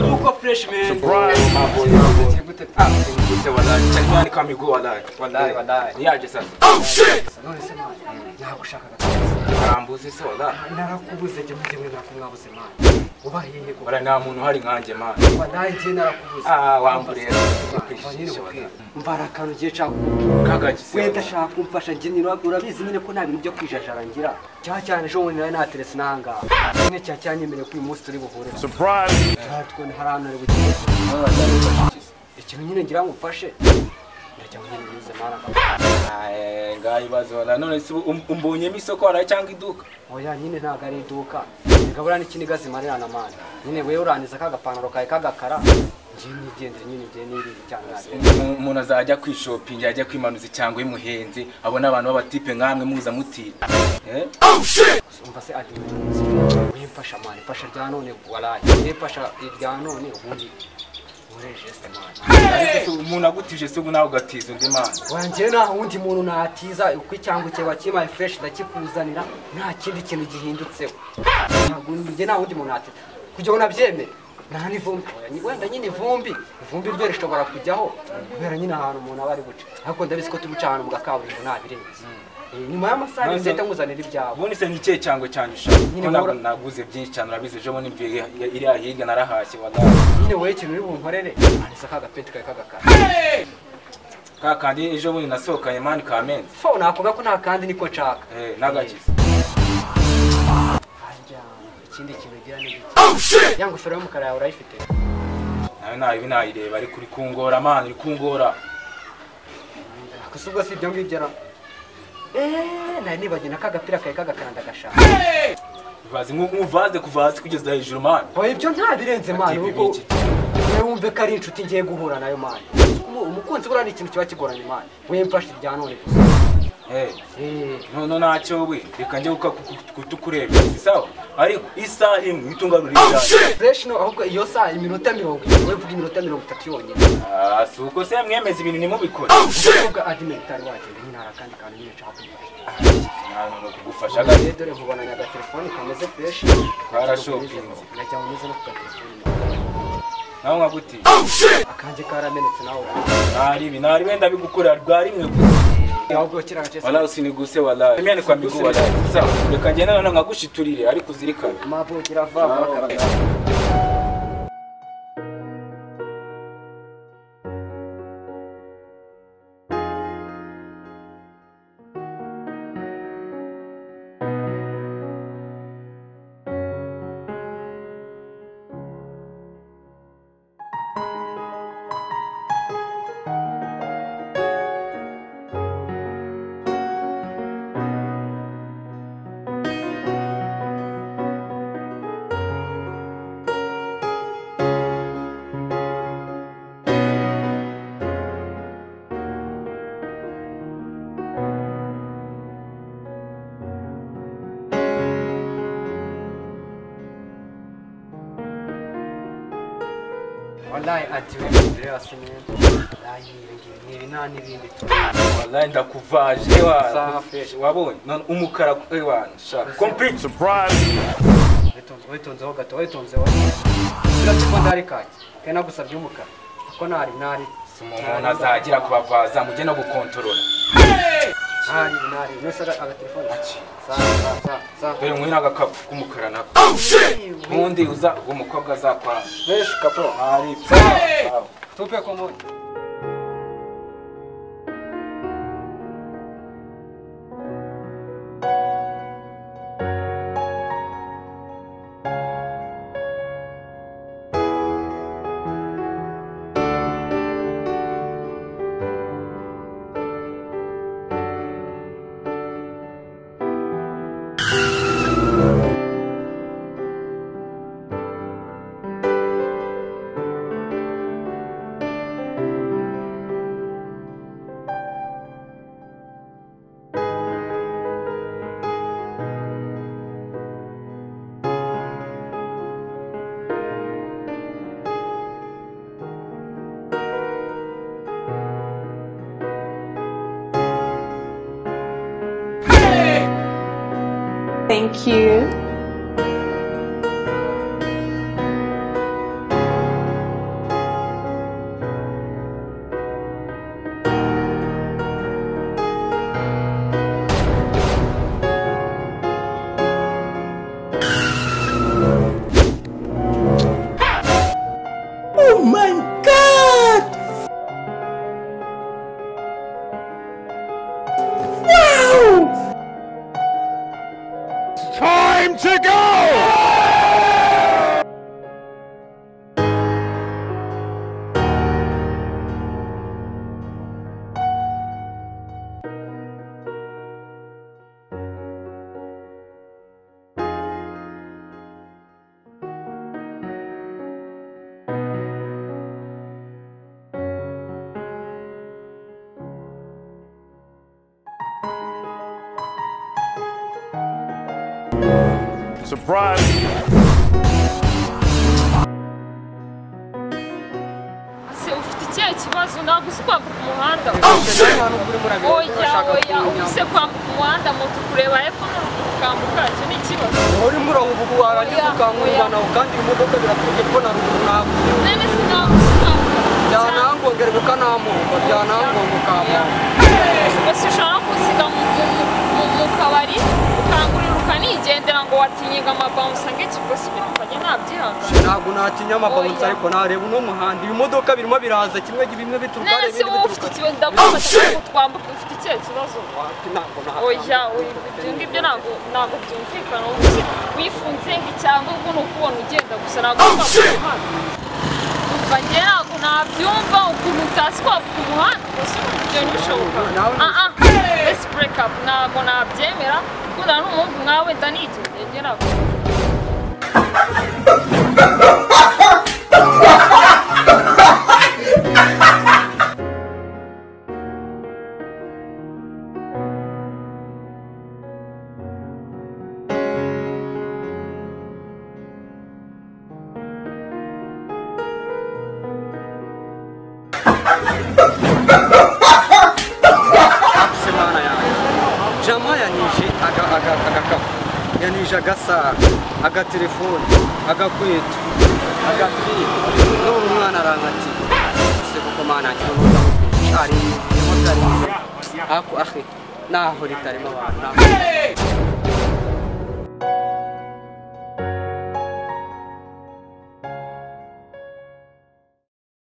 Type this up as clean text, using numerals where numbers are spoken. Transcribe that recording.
Uko fresh man. Surprise. Gute wallahi. Chani kwa miguu wallahi. Wallahi wallahi. Niaje sasa? Oh shit. None se man. Nagushakaga. Arambuze se wallahi. Narakubuze je mujye mwe nakumwabuze man. Uba hehe ko? Wallahi nta muntu hari nkanje man. Wallahi je narakubuze. Ah wambure. Mvara akantu giye cakubwira. Kagaki se. Wenda shaka kumfasha nje urabizi nyine ko nta bintu byo kwijajara ngira. Cya cyane ejo bundi nari nateretse nahanga. Nyine cya cyanyemereye ko uyu munsi turi buhure. Surprise. Twone hari ahantu ari bugiye. Ikintu nyine ngira ngo ufashe. Ndajya nyine nize mana. Ah ngayi bazo wala none se umbonyemo isoko wala cyangwa iduka. Oya nyine ntago ari iduka. Ngabura n'ikiniga zimarirana mana. Nyine wewe uraniza kagapantaro kawe kagakara. Ngiye nigendere nyine ngiye nirire cyane. Umuntu azajya kwishopinga ajya kwimanuza cyangwa imuhenze abona abantu b'abatipe nkamwe muza muti. Eh? Oh shit. Umva se adi wimfasha man, mfasha rya none walahi. Wimfasha rya none ubundi ure geste man. Ariko umuntu agutije se ubu nawe ugatiza undi man. Wanje nta wundi muntu natiza uko cyangwa cye bakimaye fresh ndakikuzanira nta kindi kintu gihindutseho. Ntabwo nge nta wundi muntu natiza. Kugira ngo nabyemere. Nta nivumbi wenda nyine ivumbi ivumbi ryo rishobora kujyaho kubera nyine ahantu umuntu aba ari buce ariko ndabizi ko tubuca ahantu mu gakaburimbo ntabirenze nyuma y'amasaha nzahita nkuzanira ibyawe ubundi se ni ikihe cyangwa cyane ushaka nyine naguze byinshi cyane urabizi ejo bundi mvuye iriya hirya narahashye wallahi nyine wowe ikintu uri bunkorere anisa ka gapenti kawe k'agakara ka kandi ejo bundi nasohokanye mani kamenze fo nakuvuga ko nta kandi niko nshaka nagakize ikindi kintu ugira ni iki? Oh shit. Ya ngofero y'umukara yawe urayifite? Nawe nayo nayireba ariko uri kungora man, uri kungora. Akusubwo si ibyo ngibyo ra. Nari nibagiye nakagapira kawe kagakanda gashaka. Bibaze nk'uvaze kuva hasi kugeza hejuru man. Oya ibyo nta birenze man uko wewe wumve ko ari inshuti ngiye guhura nayo man. Umukunzi buriya ni ikintu kiba kigoranye man. Wewe mfashe irya none gusa. No ntacyo we reka njye kutukureba sawa ariko isaha imwe itungarura ibyaye fresh no ahubwo iyo saha iminota 30 wewe vuga iminota 30 yonyine ah suko se mwemeza ibintu nimubikora ubwo admin tari wagenda nyine harakandi kantu nyine nshaka kumufasha no kugufasha gaje dore nkubonanya aga telefone kameze fresh karashopinze najya unyuze no ku telefone nawe nkaguti akanje karamenetse nawe nari nari wenda bigukorera rwa rimwe gusa Wala usiniguse wala. Mimi kwa miguu wala. Sawa. Reka ngende none nkagushiturire ariko uzirikane. Mabo kirava bakara. Wallahi ati wewe asinye wallahi ni nani bindi wallahi ndakuvaje wa wabonye none umukara ewa shaka complete surprise witonze gato witonze wa sekondari kaki kena gusabye umukara ko nari nari umuntu azagira kubavaza mujye no gukontorora nari nari nose aga telefone sa sa sa dore ngwino agakapu k'umukara nako ubundi uza umukobwa azakwanga fresh kapo ari tupe ko moja. Thank you. Surprise. Se ufite ikihe kibazo? Ntabwo uzi kwambuka umuhanda. Oya oya, uzi kwambuka umuhanda moto kureba hepfo no ruguru ukambuka, icyo ni ikibazo. Urimo urahubuka warangiza ukankurubana kandi imodoka biraturutse epfo na ruguru ntabwo uzi. None se ntabwo uzi kwambuka? Byanangongera ukanambuka, byanangonga ukambuka. Gusa ushobora no kunsiga mu kabari ukangurira ukanigendera ngo watinyiga amabawunsa ng'iki, ubwo si urumva njye nabyihangana. Ntabwo natinya amabawunsa ariko nareba uno muhanda ibi modoka birimo biraza kimwe bimwe bituruka None se wowe ufite ikibazo? Ndagufata ngo twambuke, ufite ikihe kibazo? Oya, ibyo ngibyo ntabwo byumvikana. Ubu wifunze nk'icyangombwa ni ukubona ugenda gusa, ntabwo wambuka umuhanda. Umva njye ntabwo nabyumva ukuntu utazi kwambuka umuhanda, gusa urumva ibyo ntibishoboka. Let's break up, ntabwo nabyemera. Gukundana n'umuhungu nkawe ndanigendeye njye ntabwo. Jama yanije agakapu, yanije agasaha, agatelefone, agakweto, agapira, none umwana arankatiye. Se koko mana yanjye ari ari ako ahe naho ritarimo abantu.